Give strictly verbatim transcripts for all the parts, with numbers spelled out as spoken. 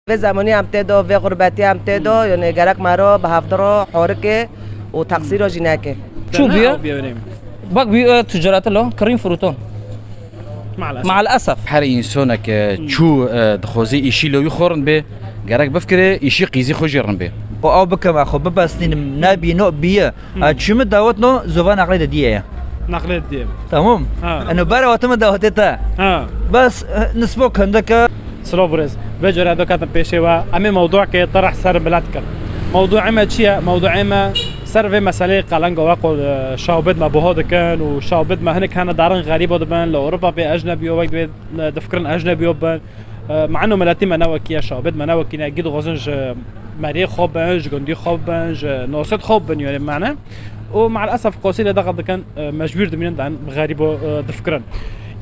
Vê zemanî em tê do, vê xurbetî em tê do, yanî gerek mero bi hevdi ro horike û teqsîro jî neke. Çû bîye? Bak bîye ticarete lo, kirin fruton. Maalesef. Maalesef. Her însonek, e, çû, e, dixwazî îşî li wî xwe rind bê, gerek bifikire îşî qîzî xwe jî rind bê. Xwe ew bikim, e, xwe bibestînim, nebîno bîye. Hmm. E, çû min dawetno, zova neqlê de diye ye. Neqlê diye. Tamam. Ha. Eno bera wate min dawetê te. Ha. Bes, e, nisbo kendeke. Silav birêz. Vê cure do ketin pêşê we. Em ê mewdûkê terh ser milet kin. Mewdûê me çi ye? Mewdûê me ser vê meseleyê qelengo we ku, e, şawbêt me buha dikin û şawbêt me hinek hene darin xerîbo dibin, li Ewropa pê ecnebiyo wek divê, e, difikirin ecnebiyo bin. E, mano miletî me ne wekî ye, şawbêt me ne wekî ne. Gî dixwazin ji meriyê xwe bin, ji gundî xwe bin, ji nosêt xwe bin, yani mane. Û maalesef qosî lê deqa dikin, e, mecbûr dimînin dan xerîbo, e, difikirin.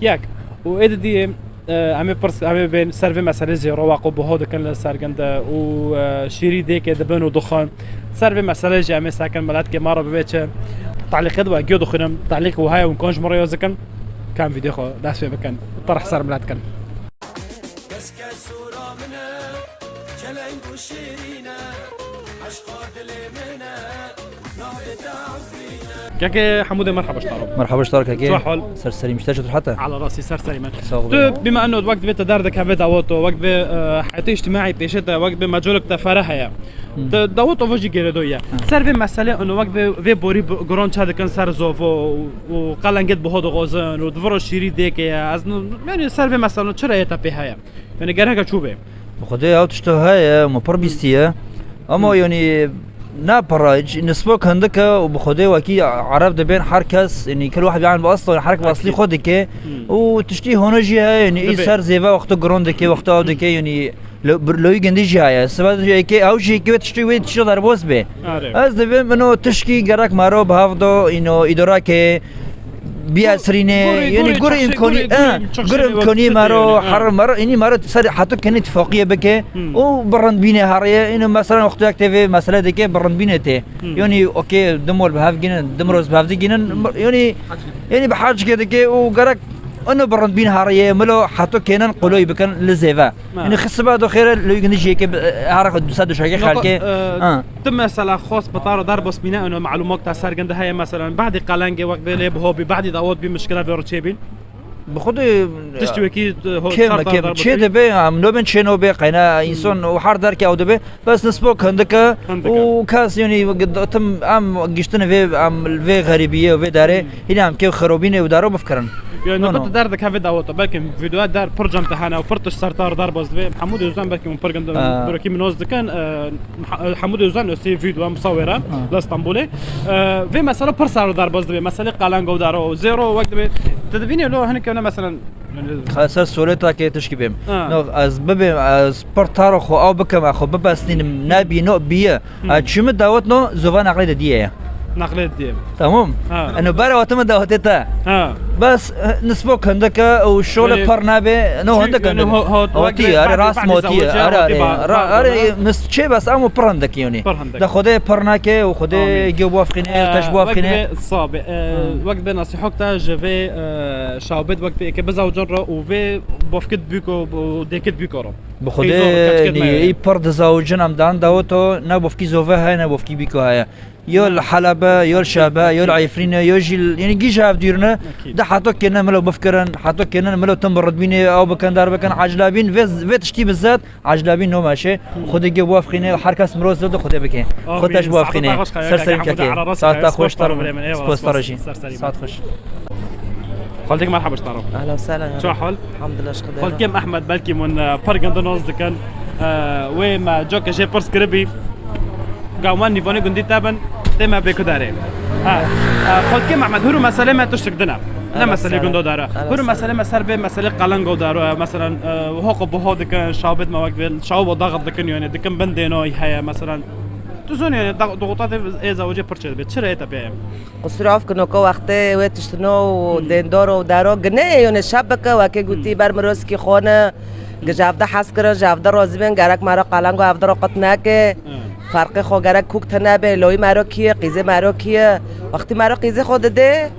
Yek. Û ê didiyê, e, em ê pirs, em ê bên ser vê meselê zêro waqo buho dikin li sergin de û, e, şîrî dêkê dibin û dixwin. Ser vê meselê jî em ê sekin miletkê me re bibê çi. Talîqê di we giyo dixwînim. Talîq wiha ye hûn kon ji min re yoz dikin. Ka em vîdeo xwe dest pê bikin. Terh ser milet kin. Keske sura min e, çeleng û şêrîn e, eşqa dilê min e, navê te Efrîn e. Kekê Hemûdê merhaba ji te re. Merhaba ji te re kekê. Çi hal? Ser serî min, ji te çi hal e? Ala rastî ser serî min. Sağ ol. Tu bîme eno wek divê te derdek hevê dawoto, wek divê, e, heyetê îctimaî pêşê te, wek divê mecolek te fereh heye. Hmm. Te dawot ovo jî gêredo ye. Hmm. Ser vê meselê eno wek vê, vê borî bi-, giron çe dikin ser zovo û, û qelengêt biho dixwazin û di viro şîrî dêkê ye. Ez n-, yani ser vê meselê çi reyê te pê heye? Yani gereke çû bê? Bi Xwedê ew tişto heye, min pir bîstiye. Ama Hmm. yani ne pir e, hiç nisbo kendike û bi Xwedê wekî Ereb dibên her kes, yani kul wahid yani bi aslo, her kes aslî Akîd. Xwe dike. Hmm. Û tiştî hona jî heye, yani î Dibê. Ser zêve wexto giron dike, wexto ew dike, yani Lo-, bir loyî gindî jî heye. Siva jî êkê, ew jî êkê wê tiştî, wê tiştî derbas bê. Are. Ez dibêm ino tişkî gerek mero bi hev do, ino îdorake biyasrîne, Gurê, yani gurê, gurê çexşê, imkonî, gurê, eh, çexşê gurê imkonî wextê mero, tê, her mero, ini mero ser hatu kenî tifaqiyê bike. Hmm. O birindbîne hariye, ino mesela wexto yek tê vê mesele dike birindbîne tê. Hmm. Yani okey, dimol bi hev gînin, dimroz bi hev digînin, Hmm. yani, yani bi hac dike o gerek ino birindbîn hariye, milo hatu kenin qoloy bikin li zêve. Ha. Yanî xisiba do xêre li gindi jiyê ke, e, her xwe du sed û şeşê Noko, xelkê. E, Ha. Tu mesela xwest bi taro derbas mîne, eno malûmok ta serginde heye, mesela, badî qelengê wek vê lê bi hobî, badî dawot bî mişkila vê riçê bîn. Bi xwe de, Tiştî wekî, e, ho-, Kêm, sar kêm. Dar Çê dibe, em nobin çê nobe, qeyna Hmm. însan û her derke ew dibe. Bes nisbo hindike Hindike. Û kes, yanî, tim em giştin vê, em vê xerîbiyê û vê derê, Hmm. hîna em kê xirobînê û daro bifikirin. Yani No, no. Derdek hevê daweta. Belkî vîdeo der pir cem te hene û pir tişt sertar derbas divê. Hemû dê zan belkî hûn pir gund Ha. Durekî min noz dikin. E, ha-, hemû dê zan sê vîdeo em sawêra Ha. Li Stenbolê. E, vê mesela pir sar derbas divê. Meselê qelengo daro. Zêro wek divê. Te dibînê lo hinek ne mesela. Xeser solê ta kê tişkî bêm. Ha. No, ez bibêm, ez pir taro xwe ew bikim, ez xwe bibestînim, nebî, no, biye. Hmm. Ez çû min dawet no, zova neqlê de diye ye. Neqlê diye. Tamam. Ha. Eno bera wate min dawetê te. Ha. Bes, eh, nisbo hindike û şole Yani, pir nebe, no, çi-, hindike yani, hindike. Ho-, ho-, Hotî, wek are, badî, rast badî motî, zewicê, are, hotî are, ba-, ra-, ba-, are, ba-, mis-, çê bes, ama pir hindike yani. Pir hindike. De Xwedê pir neke û Xwedê Amîn. Ge bafxîne, Eh, teş bafxîne. Wek be sabê, eh, Hmm. wek be nasîhok te ji vê, eh, şawbet wek be ke bizewicin re û vê bafkit bîko û dekit bîko re. Bi Xwedê Ey zor, keçikêt me nî, yani. Ey pir dizawicin em dan dawet o, ne bofkî zove heye, ne bofkî bîko heye. Yo Ne. Li Helebe, yo li Şebe, yo li Efrîne, yo jî li, yani gî ji hev dûr ne. Ekîd. De heto kêne milo bifkirin, heto kêne milo tim bi ridbînê ew bikin, der bikin, eclabîn vê, vê tiştî bi zed, eclabîn no meşe. Xwedê gê bafxîne, her kes mirov zed Xwedê bike. Amîn. Xwede ji bafxîne. Saeta te xweş, Ser serî kekê. Saeta xweş, Eyvallah, tarım. Spas, eyvallah. Spas, Spas, tarajî. Spas, ser serî. Saet xweş. Xaltêk merhaba ji te re. Ehlen sehlen. Çi hal? Elhamdulillah, şikir. Xaltêk Ehmed belkî min, e, pir gindi nas dikin. E, wê me coke jê pirs kiribî. Ga wan nîvanê gundî te bin, tê me bê ku derê. Ha, e, Xaltêk Ehmed, hûr û meselê me tiştik din e. Ne Ehlen meselê sehlen. Gundo dare. Ehlen Hûr û sehlen. Meselê me ser vê meselê qelengo dare. Mesela, e, hoko buho dikin, şawbet me wek vê, şawbo daxit dikin, yani dikin bin dêno heye, mesela. Tu zon yani, da-, doğuta de ê zawcê pir çê dibe. Çi rê te pê? Qusura afkin, oko wextê wê tiştino û Hmm. dêndor û daro gine, yone şeb bike, wekê gotî Hmm. ber mirozkî xone, Hmm. gi ji hevde hes kirin, ji hevde rozî bên, gerek mero qalengo hevde ro qut neke. Hmm. Ferqê xo gerek kûk tine bê, loyî mero kî ye, qîzê mero kî ye. Wextî mero qîzê xo dide,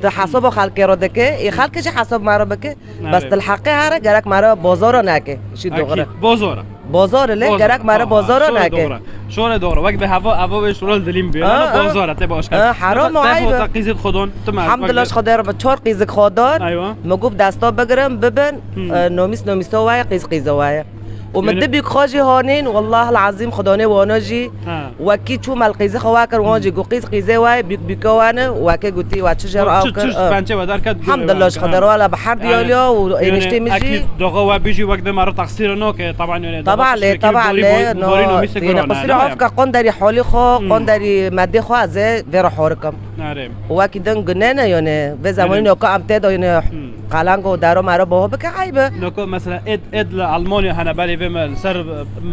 tu hesabo xelkê ro dike, ê xelkê jî hesab mero bike. Bes Evet. Dilheqê here gerek mero bozoro neke. Şî Akîd, doğru. Bozora. Bazar e, lê gerek mere bazara neke. Şore doğru. Wek be hava, hava ve şoral dilim bir. Ama bazar e, te başka. Ha, haram o, ayıp. Te qîzit xodon, tu ma. Elhamdülillah, Xwedê re bi çar qîzik xodar. Aywa. Mi got desta bigirin, bibin, e, nomîs nomîsa waye, qîz qîza waye. Û min Yani dibî xwe jî hanîn, wallahil azîm, Xwedê wana jî. Ha. Wekî çû me li qîzê xwe wekir, wan jî got qîz qîzê wayê, bîk bîka wan e, wekê gotî, we çi jê re aw kir, çi, çi pençe we derket, gure. Elhamdülillah, ji Xwedê re wala bi her diyaliya û eniştê min jî. Doxa we bijî wek be me re texsîr no ke, taban yani. Taban lê, taban lê, no, yine qisîr afka qonderî holî xwe, qonderî medê xwe ez ê vê re horikim. Wekî din gunê ne yani, vê zemanî noka em tê de yani. Qalango daro maro boho bike, eyb e. Noko mesela êd, êd li Almanya hene, belê vê me li ser,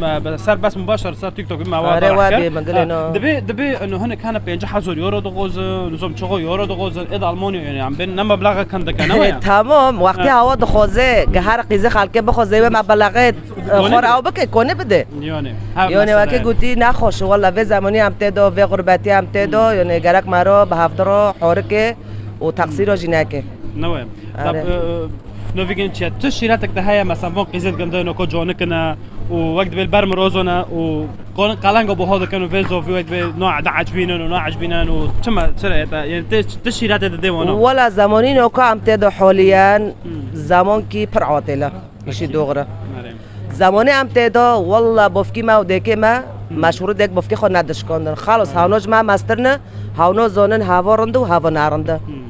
me, ser bes min başar, ser TikTok me wa. Are wa bê me gilê no. Dibê, dibê eno hinek hene pêncî hezar euro dixwazin, nizam çiqo euro dixwazin, êd Almanya yani, em bên ne meblaxa kem dike, ne waya? Tamam, wextê hawa dixwaze, ke her qîzê xelkê bixwaze, wê meblaxê, e, xor ew bike, konê bide. Yani, ha, yani weke gotî nexweş, walla vê zemanî em tê do, vê xurbetî em tê do, yani gerek maro bi hevdiro horike û texsîro jî neke. Ne waya. Are. Tab, e, e, novîgên çi ye? Tu şîretek de heye, mesela, von qîzêt ginde, noko conik ne û wek dibê li ber mirozon e û kon-, qalengo buho dikin û vê zovî wek dibê no, diecibînin û naecibînin û çima, çira ye te? Yani tê, tu şîretê didê wana? Wela zemanî noka em tê de holiyen, Hmm. zemankî pir atêle. Îşî Peki. Doğru. Nerê? Zemanê em tê de, walla bofkî me û dêkê me, Hmm. meşhûrî dêk bofkê xwe nedişkandin. Xalos, Hmm. hawno ji me mestir ne, hawno zonin hava rind û hava nerind e. Hmm.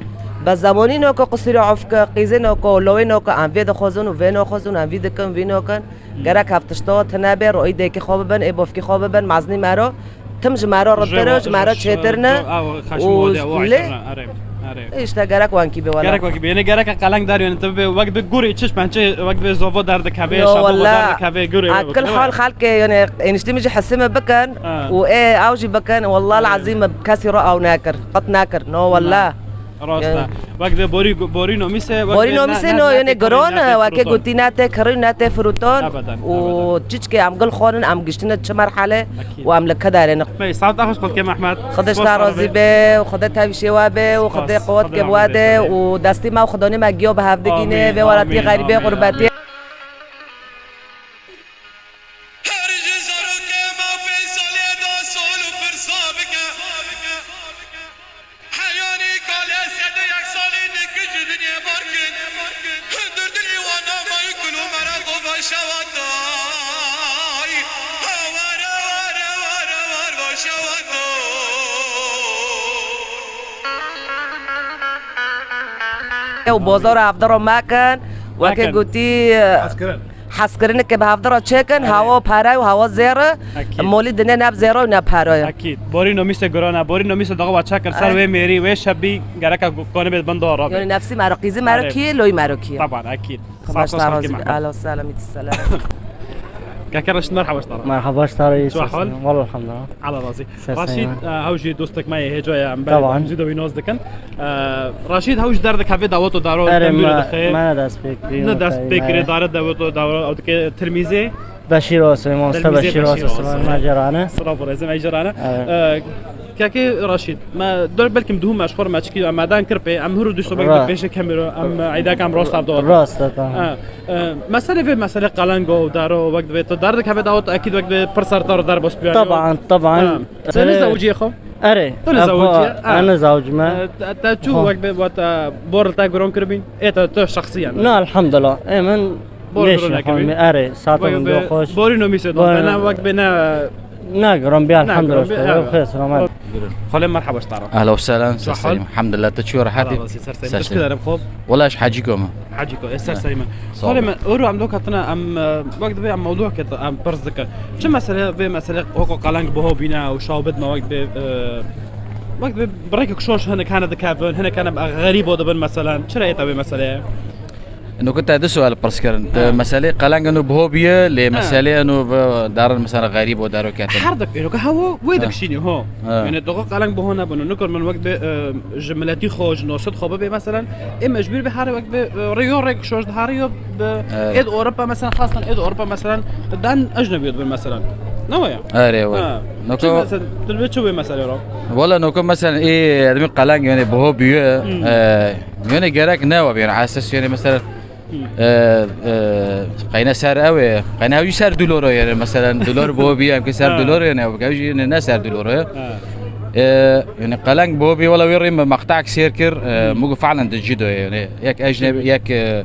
Be zemanî noka qisîrê ofke, qîzê noka, lawê noka, em vê dixwazin û vê naxwazin, em vî dikin, vî nakin. Hmm. Gerek hev tişta tine bê, royî dêkê xwe bibin, ê bofkî xwe bibin, meznî mero. Tim ji me re rindtir e, ji me re çêtir ne. Û lê, işte gerek wankî bê wela. Gerek wankî bê. Yene gerek qeleng dar yani, tu bê wek bi gurê çiş pençe, wek bi zovo derdikeve, şabovo derdikeve, gurê. Akil hal xelkê yani, eniştê min jî hesê me bikin û ê ew jî bikin, wallah lazim kesî ro ew nekir, qet nekir. No wallah. Rast e. Wek vê borî, borî nomîsê, wek Borî nomîsê no, yone giron e, weke gotî ne tê kirî, ne tê firotan. Ebeden, û ebeden. Çiçkê em gil xwarin, em giştine çi merhale û em li ke derê ne. Bey, saet xweş xelkê Mehmet. Xwedê ji te razî be, û Xwedê tevî şêwa be, û Xwedê qewet ke wade, û destî me û Xwedonê me giyo bi hev digîne, vê welatî xerîbê xurbetî. Her ji zarokê me pê salê da sol û pirsa bike. Heyanî kalê sed û yek salî dikij ji dinyê bar kin. Hundir dilî wan namayî kul û meraq û vaşewatay. Were, were, were, were, vaşewatay. Ew bozor avdiro mekin, weke gotî, Hezkirin ke bi hevdira çêkin, hawa pere û hawa zêr e. Molî dinê ne bi zêr e û ne pere ye. Ekîd. Borî nomîsê giran e. Borî nomîsê dawa çekir ser wê mêrî, wê şebî gereka konibê bin dora be. Yani nefsî mero, qîzî mero kî ye, loyî mero kî ye. Taban, ekîd. Xweş ta razî be. Alo, selam, ît selam. Keke Reşîd, merhaba ji te re. Merhaba ji te re, ît selam. Wallah, elhamdulillah. Ala razî. Reşîd, e, ew jî dostek me yê hêca ye, em berê em jî de wî nas dikin. E, Reşîd, ew jî derdek hevê dawet û daro, erê, me, me ne dest pê kirî, ne dest pê kirî, dare dawet û daro, ew dike tilmîzê. Beşîr Osman, mamoste Beşîr Osman, me cerane. Silav û rêzê me cerane. Evet. E, kekê Reşîd, me dor belkim duhum me ji xwe re me çikî, em me dan kir pê, em hûr û du sobe pêşê kemêro, em eydek em rast ev dor. Rast e, tamam. E, e, meselê vê meselê qelengo û daro, wek divê tu derdek hevê dawet, ekîd wek divê pir ser te re derbas biyaniyo. Taban, taban. Ha. Tu ne zewiciyê xwe? Erê. Tu ne zewiciyê? Ha. Ez ne zewicî me. E, te, te çû wek be, wata bor te giron kiribîn? Ê te, tu şexsiyen? Na, elhamdulillah. Ê min bor giron kiribîn? Erê, saeta min do xweş. Borî nomîsê do. Ne wek be ne. Na, giron bî, elhamdulillah. Xalê, merhaba ji te re. Ehla û sehlen, ser serî me. Elhamdulillah, tu çi yo, rehet î? Ser serî me. Wela ji Hecîko me. Hecîko, ê ser serî me. Xalê me, ewro em do ketine, em, e, wek divê em mewdû ke em pirs dikin. Çi mesele, vê mesele weko qeleng biho bîne û şawbit me wek divê, e, wek divê bi rêkek şoş hinek hene dikevin, hinek hene xerîbo dibin meselen. Çira ê te vê meseleye? Nûke te du sual pirs kirin. Te meselê qeleng eno biho biye, lê meselê eno ve darin mesela xerîbo daro ketin. Her dik, nûke hewo wê dikşînî ho. Yani doğa qeleng biho nebin. Nûke min wek divê, e, ji miletî xwe, ji noset xwe bibê, meselen, ê mecbûr be herê wek be, e, rêyo rêk şoş diherê yo be, êd Ewropa, meselen, xastan êd Ewropa, meselen, dan ecnebî dibin, meselen. Ne waya? Erê, wê. Ha. Nûke çi, meselen, tu dibê çi wê meselê ro? Wala nûke, meselen, ê edmî qeleng, yani, biho bûye, e, yani, gerek ne wa, yani, esas, yani, meselen, E, e, qeyne ser ew ê. Qeyne ew jî ser du loro ye. Mesela du lor bo bî, em ki ser Ha. du loro ye, ne, ew jî ne, ne ser du loro ye. Ha. E, yani qeleng bo bî, wala wê rê me maqtak sêr kir, e, Hmm. mugu falen di cido ye. Yani yek ecneb, yek, e,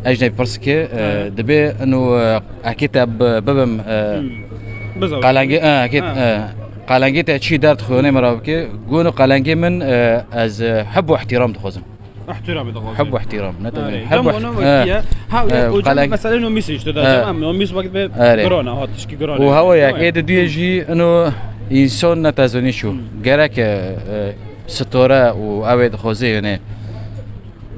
ecneb pirs ki, e, Evet. dibe inu, e, eki te bi-, bibim, e, Hmm. Bizav. Qelengê, e, eki, Ha. e, qelengê te çi derd xuyonê me ra bike, gunu qelengê min, e, ez, e, hub û ihtiram dixwazim. Ihtiramê dixwazim. Hub û ihtiram, ne tabii. Arê. Hub û Cem ih-, onu ha. Wekî ye. Ha, e, o Cem qeleng-, mesela no mîs işte da ha. Cem, ama no mîs wekî be Arê. Girona, ha, tişkî girona. Û hawa yek, ê di duyê jî ino insan netezonî şu. Hmm. Gerek, e, e, store û ew ê dixwazê yani.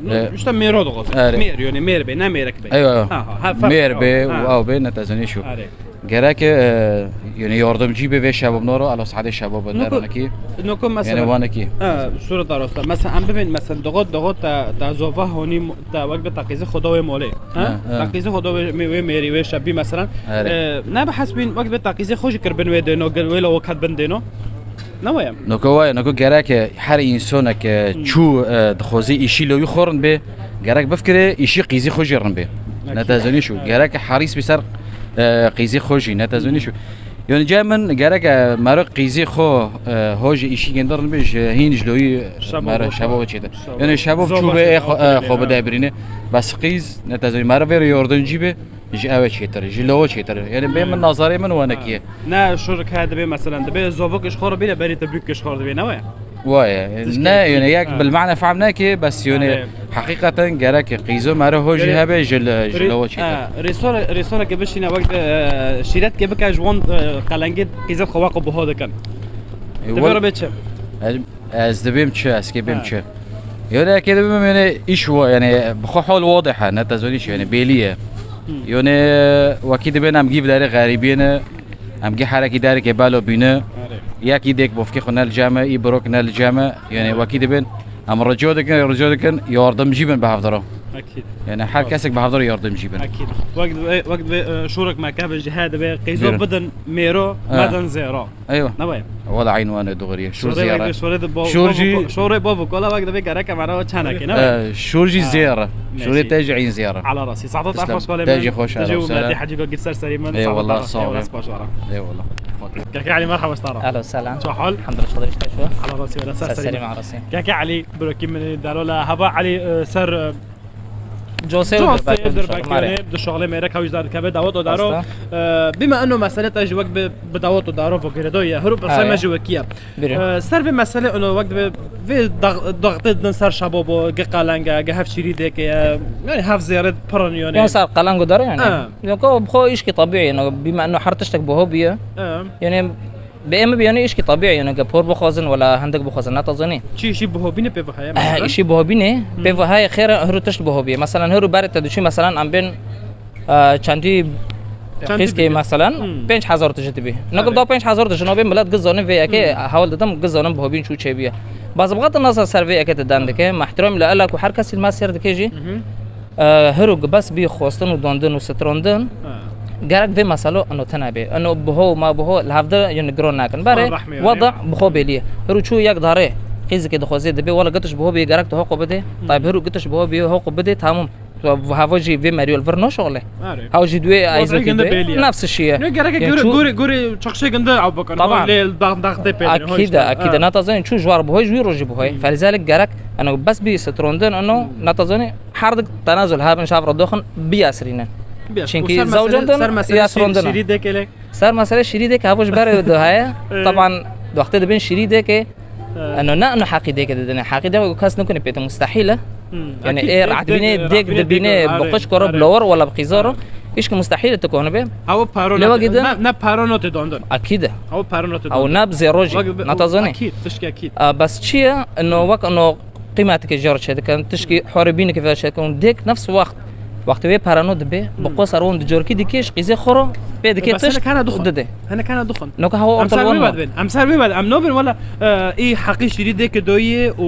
No, e, işte mêro dixwazê. Arê. Mêr, yani mêr be, ne mêrek be. Eywa. Ha, ha, ha, fark Mêr yok. Be Ha. û ew be netezonî şu. Arê. Gerek, e, yani yardımcı be ve şebab noro, ala sade şebab Noko, deraneki. Noko mesela, Yani waneki. Ha, şurada rosta. Mesela em bibin, mesela, dogot, dogot ta, ta zova honi, ta wek be ta qîzê xwe da wê molê. Ha? Ha, ha. Ta qîzê xwe da wê, wê mêrî, wê şebî mesela. Evet. E, ne bi hesbîn, wek be ta qîzê xwe jî kirbin wê dêno, gel wê lo kat bin dêno. Ne wayem? Noko waye, noko gerek, e, her insanek, e, Hmm. çû, e, dixwazî îşî lo wî xwe rind be, gerek bifkire îşî qîzî xwe jî rind be. Akîd. Netezonî şu. Evet. Gerek herîs bi ser, e, qîzî xwe jî, netezonî şu. Yani cem min gerek, e, mero qîzî xwe, e, ho ji îşî gêndir be, ji hîn ji lo wî Şebab mero o şebab çêtir. Şebab. Yani şebab Zova çû be, çêtir, e, xwe, e, okey, xwe bide evet. Birîne. Bes qîz, netezonî mero vê yardımcı be. Ji ew çêtir, ji lo çêtir. Yani bê min nazarê min wene ki. Ne şur ka dibe mesela, dibe zovuk iş xor bile beri te büyük iş xor dibe, ne waya? Waye. Tişkî Ne, yani yek Ha. bil mane fehm ne ki, bes yani Arê. Hakikaten gerek qîzo mero ho jî Gerek hebe ji l-, ji Rê-, lo çêtir. ha, rêsora, rêsora ke bişîne wek, e, şîret ke bike ji won, e, qelengê qîzet xwe waqo buho dikin. E, Dibe wal-, ro be çi? Ez, ez dibêm çi, ez kê bêm Ha. çi. Yöne kê dibêm yani iş wa, yani bi xwe hol wadih e, ne tezonî çi, yani belî ye. Hmm. Yöne wekî dibên em gîv derê xerîbiyê ne, em gî herekî derê ke belo bîne. Arê. Yekî dêk bofkê xwe ne li cem e, î birok ne li cem e. Yani Arê. Wekî dibên em rico dikin, rico dikin, yardımcı bin bi hevdiro. Akîd. Yani her Doğru. Kesek bi hevdiro yardımcı bin. Akîd. Wek, wek, wek, e, şûrek me keve ji he dibe, qîzo Buyurun. Bidin mêro, Ha. Medin zêro. Eywa. Ne wayem? Wala eyn wane doğruye. Şur Şorê ziyara. Wek, şorê de bo-, Şor bo-, jî bo-, şorê bo-, kola wek de be gerek ama o çanakê, ne wayem? E, şor jî Ha. Ziyara. Şorê Merci. Te jî eyn ziyara. Ala rasi. Saxta Teslim. Hoş kolê Te jî hoş Te jî ara, û selam. Milletî Hacî Gogir ser serî min. Eyvallah, sağ ol. Eyvallah, spas wara. Eyvallah. Keke Ali merhaba stara. Alo, selam. Ço hal? Elhamdülillah, şükür. Ala rasi ve ser serî min. Keke Ali, birokî min dalola hava Ali, e, ser, e, Cosê û Cosê Dirbekê û Dirbekê, Duşoxê Marê. Duşoxê Mêrek, ew jî dar dikeve dawet û daro. Rasta. Ee, bîme eno mesele te jî wek bi, bi dawet û daro vogire do ye. Hiru pirsay Ayê. Me jî wekî ye. Biri. Ee, ser vê mesele eno wek bi vê dax-, daxtê din ser şabo bo, ge qalenge, ge hev şîrî dêke ye. Yani hev zêre pirin yani. Yan ser qaleng û daro yani. Ha. Yok, o xo îşkî tabiî yani. Bîme eno her tiştek bi ho biye. Ha. Yani Bi êmî bi yanî îşkî tabî ye, yanî ke por bixwazin wela hindek bixwazin, ne tazanî. Çi îşî bihobînê pê viheye mesela? Îşî bihobînê, Hmm. Pê viheye xêr e, hiru tişt bihobîye. Mesela hiru berê te diçî, mesela em bên, e, çendî Çendî qîzkê dibî? Mesela Hmm. Pênc hezar tijî dibî. Nagir Evet. Da pênc hezar tijî nabê milet giz zanin vê yekê, Hmm. Hewl didim giz zanin bihobîn çû çêbîye. Baz bixatin nasa ser vê yekê te den dike, mehtiram li ela ku her kesî ma sêr dike jî, Mhm. E, hiru bes bî xwestin û dandin û strandin, Ha. Gerek vê meselo ino tune bê. Ino biho û ma biho li hevde yên giron nakin. Berê Xwe rehmê wada yani. Bi xwe bêlî ye. Hiru çû yek darê qîzikê dixwazê dibê wala gitiş biho bê gerek tu hoqo bidê. Hmm. Tayyib hiru gitiş biho bê hoqo bidê tamam. Tu hava jî vê meriyol vir noşoxle. Are. Haw jî duê Wada ayzekî ginde bê. Bêlî ye. Nefs şiye. Ne gerek Yani göre, çû göre, göre çok şey ginde av bakın. Tamam. Lê dağ, dağ tepe. Akide, işte. Akide. Ha. Natazanî çû ji war biho jî wî rojî biho. Hmm. Felizalik gerek. Ino bes bî strandin ino Hmm. Natazanî Her dik tenazul hebin şav re doxin biyasrînin. Biyas-, Çünkü û ser mesele, zawcandin ser mesele yasrondin. Şî-, şîrî dêkelek. Ser mesele şîrî dêke havo ji ber do heye. Ee. Taban wextê dibin şîrî dêke. Ee. Eno ne eno heqî dêke didine. Heqî dêke kes nikune pête mustehîl e. Hmm. Yani Akîd, ê dêk, rahat dêk, bine, rahat dêk bine, dibine, dêk, bu arê, qıç koro arê. Blower wala pizoro. Arê. İşte mustehîl tu kohne be. Havo paro Leva nate-, gidin. Ne, ne paro nate dondon. Akide. Havo paro nate dondon. Havo ne bi zêro jî. Wek bi-, Natazanî. Akîd, tişkî akîd. A, bes çi ye? Eno wek eno Qîmeteke jê re çêdikin, tişkî horê bîneke vê re çêdikin. Dêk nefs wext, wextê wê pereno dibe, Hmm. Bi qo ser wan di corkî dikê ji qîzê xwe re pê dikê Bes tişt hinek hene dixwin. Dide. Hinek hene dixwin. Noka hewa Em ser ortalama. Wê vedbin. Em ser wê vedbin. Em nobin wela, e, î heqî şîrî dêke doyê û,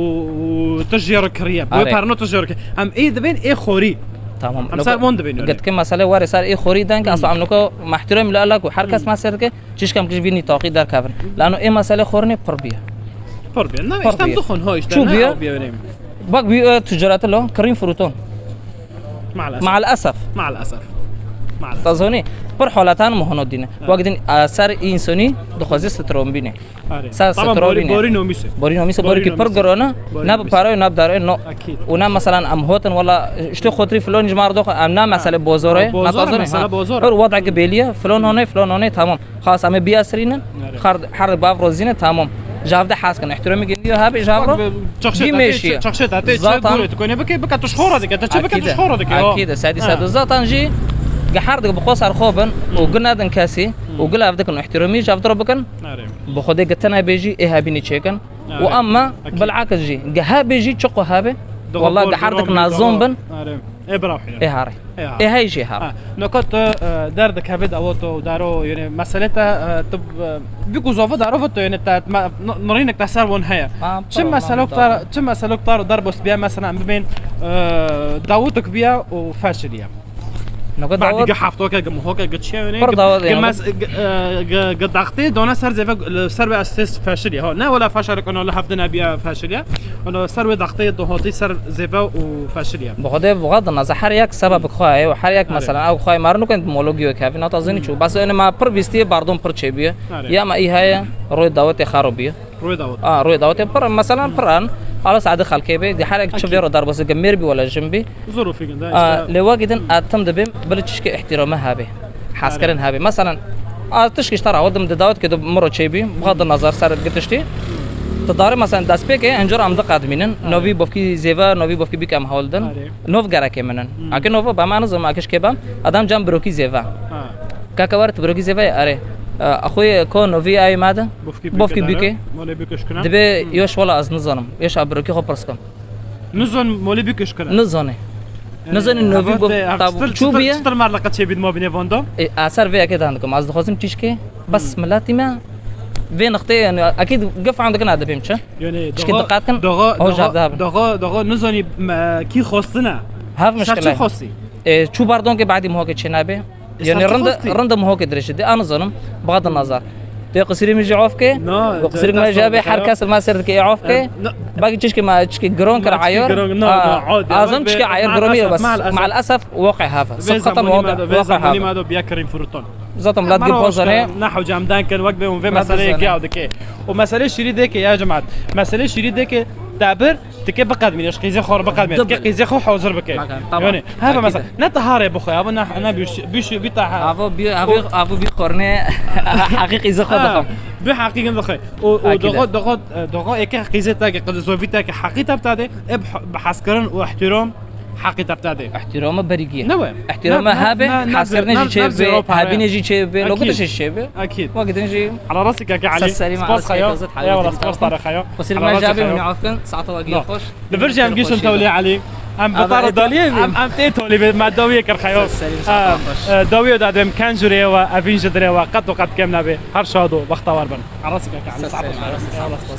û tişt jê re kiriye. Wê Are. Pereno tişt jê re kiriye. Em ê dibin ê xorî. Tamam. Em Noka ser wan dibin yani. Gitke mesele were ser ê xorî den ki Hmm. Asla em noka mehtiram li Allah ku her kes Hmm. mesele dike. Çişkem kişî vînî taqî derkevin. Lano ê mesele xornê pir bîye. Pir bîye. Ne, Pir işte bîye. Dixwin, ha, işte, Çû ne bîye? Ew bîye vereyim. Bak bî, e, ticaretê lo, kirin fruton. مع الأسف. مع الأسف. مع الأسف. مع الأسف. Te zonî, pir holetan muhno dîne. Evet. Wek din, e, ser însonî dixwaze strombîne. Arê. Ser Tamam, strombîne. Borî, borî nomîse. Borî nomîse, borî ki pir girone. Borî nomîse. Ne bi parayê, ne bi darayê, no. Akîd. Û ne, meselan, em hotin, wela, işte, xotirî filonî ji me re doxin, em ne mesele bozor e, Bozor e, ne tazon e. Mesele bozor e. Her wadek bêliye, filon hone, filon hone, tamam. Xas, em ê biyasirînin, Nerê? xar-, her bav rozînin, tamam. Ji hev de hez kin, ihtiramî gindiyo hebe, ji hev re Bak, çaxşê dî te, mêşiye. Çaxşê te, te, Zaten çi gure tu konê bike, bike tu ji xo re dike, te çi bike tu ji xo re dike, yo. Akîd, sedî Ha. sedî. Zaten jî gi her dike bi xwe ser xwe bin û Hmm. gi nedin kesî û Hmm. gi lev dikin, ihtiramî ji hev re bikin. Nerê? Bi Xwedê gi tine bêjî, ê hebînî çêkin. Nerê? Û ema Akîd. bilakis jî, gi hebê jî çi qo hebe, Dixwe wela bor gi her dik giramî nazon dixwe. bin. Nerê? Ê bira xîre. Ê harê. Ê harê. Ê hey jê harê. Ha, noka tu, e, derdikevê dawa tu û daro, yani mesele te, e, tu, e, bî ku zava daro tu, yani te, me, n-, nirînek te ser wan heye. Ha, Çi pir meselok wan tar, çi meselok tar û derbas biye, mesela em bibên, e, dawotik biye û feşiliye. Noka Badî dawet gi heftoke, gi mihoke, gi çiye, yani Pir gi, dawet gi yani. mes-, gi, e, gi, gi daxtê dona ser zêve, li ser ve estes feşiliye. Ha, ne wela feşarik ona li hevdin ebiye feşiliye. Ona ser ve daxtê dohotî ser zêve û feşiliye. Bi Xwedê bi xwe dina, ez her yek sebebek xwe heye û her yek Erê. mesela ew xwe mar nukin mologiyo kevin, hata zînî çû. Bes ene ma pir bîstiye, bardon pir çêbiye. Erê. Ya ma î heye, roy dawetê xero biye. Roy dawet. A, roy dawetê pir, mesela pir an, ala sade xelkê be, di her yek çi Akîd. vê re darbası ge mêr bi wala jin bi. Zor û fikin de A, işte. Lê wekî din a tim dibim, bila çişkê ihtirame hebe. Haskirin Erê. hebe. Mesela, a tişkî işte rawa dim di dawet ke du miro çêbi, bixat nazar ser gitişti. Tu dare mesela destpêkê, encor am di qedmînin. Erê. Novî bofkî zêve, novî bofkî bîk em hol din. Erê. Nov gereke minin. Hmm. Ake novo bam, anizim, ake şke bam, adam cam birokî zêve. Ha. Kaka war tu birokî zêve, erê. E, axuy ko novî ay made? Bofkî Bofkî bîke bîke. dare. Mole bîke şkine. Dibe Hmm. yoş wala az nizanim. Yoş a birokî xo pirs kim. Nizon mole bîke şkine. Nizone. Ee, Nizone novî hava bof de, tab-, çıtır, çû çıtır, biye. Çıtır merlaka çêbît ma binê vanda. E, eser vê eke dan dikim. Az dixwazim çişkê. Bes Hmm. miletî me. Vê nixtê, yani, akîd gef am dikin adibim çi? Yani, Çişkî daha, diqet kin, daha, o daha, jab de abi. daha, daha nizonî me, kî xwestine. Hev Ser çi muşkile. xwestî? E, çû bardon ke badî muhokê çênabe. E, Yani ser çi rinde, xwestî? rinde muhokê dirêj de. An nizanim, bixat nazar. Tê qisirî min jî of ke. Na, Qisirî min jî be, her kes ma ser dike of ke. E, na. Belki çişkê ma, çişkê giron kir Ma çişkê ayar. giron, na, Ha, na, adi. Azam Bak çişkê be, ayar maalesef, giron ye bes. maalesef. Maalesef, waqi hava. Vê Sıkıntı zamanî waqi, ma da, vê waqi zamanî hava. ma da biya kirin furuton. Zaten millet Mero gibi işte, bozane. Nehw camdan kin, wek be, vê Millet meseleyê bozane. giyaw dike. O mesele şîrî de ke ya cemaat. Mesele şîrî de ke tabir, dike biqedmîne, ji qîzê xwe re biqedmîne. Dike Dıbıl. qîzê xwe hazir bike. Bakın, tamam. Yani, heve Akide. mesela, ne taharê bixwe, ava ne, ne büş, büş, bir taha. Avo bir, avo, O avo bir korne, haqiqî zixwe Ha, dixwe. bi haqiqî dixwe. O, o Akide. doğa, doğa, doğa eke qîzê te ke, qîzê zovî te ke, haqiqî te bita de, e, bi, bi haskirin û ihtiram, Heqî te bide. Îhtîrama berî giye. Ne we? Îhtîrama Ne, ne, hebe, ne, ne, hezkirinê ne, jî ne çê be, zêro pare. hebînê jî çê be, Ekîd. nokte jî çê be. Ekîd. Wekî din jî Ala rastî keke Elî. Spas xeya. Eyvallah, spas Tarîk xeya. Qusîrî me jî be, hûn af kin, saeta we giye xweş. Li vir jî em gihîştin tolê Elî. Em bi Abi, tara e, da-, tolê em, em tê tolê be, me dawiyê kir xeya. Spas, spas, spas. E, dawiyê da dem ken jûrê we, evîn ji dirê we, qet û qet kêm nebe. Her şad û bextewar bin. Ala rastî keke Elî, saeta we. Eyvallah, spas.